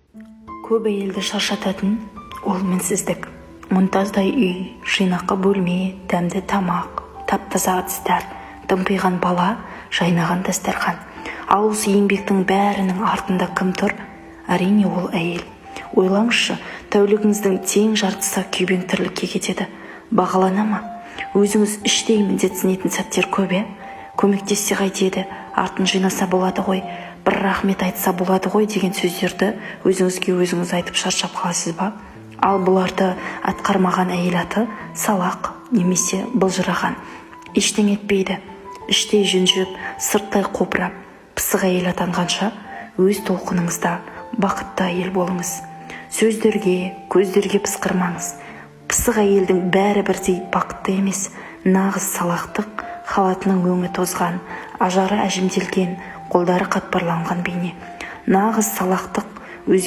Көп әйелді шаршататын ол мінсіздік. Мұнтаздай үй, жинақы бөлме, дәмді тамақ, тап-таза ыдыстар, дымпиған бала, жайнаған дастархан. Ал осы еңбектің бәрінің артында кім тұр? Әрине, ол әйел. Ойлаңызшы, тәулігіңіздің тең жартысы күйбең тірлікке кетеді. Бағалана ма? Өзіңіз іштей міндетсінетін сәттер көп, иә? Көмектессе қайтеді, артын жинаса болады ғой, бір рахмет айтса болады ғой деген сөздерді өзіңізге өзіңіз айтып шаршап қаласыз ба? Ал бұларды атқармаған әйел аты салақ немесе былжыраған. Ештеңе етпейді. Іштей жүнжіп, сырттай қопырап, пысық әйел атанғанша, өз толқыныңызда бақытты әйел болыңыз. Сөздерге, көздерге пысқырмаңыз. Пысық әйелдің бәрі бірдей бақытты емес. Нағыз салақтық — халатының өңі тозған, ажары әжімделген, қолдары қатпарланған бейне. Нағыз салақтық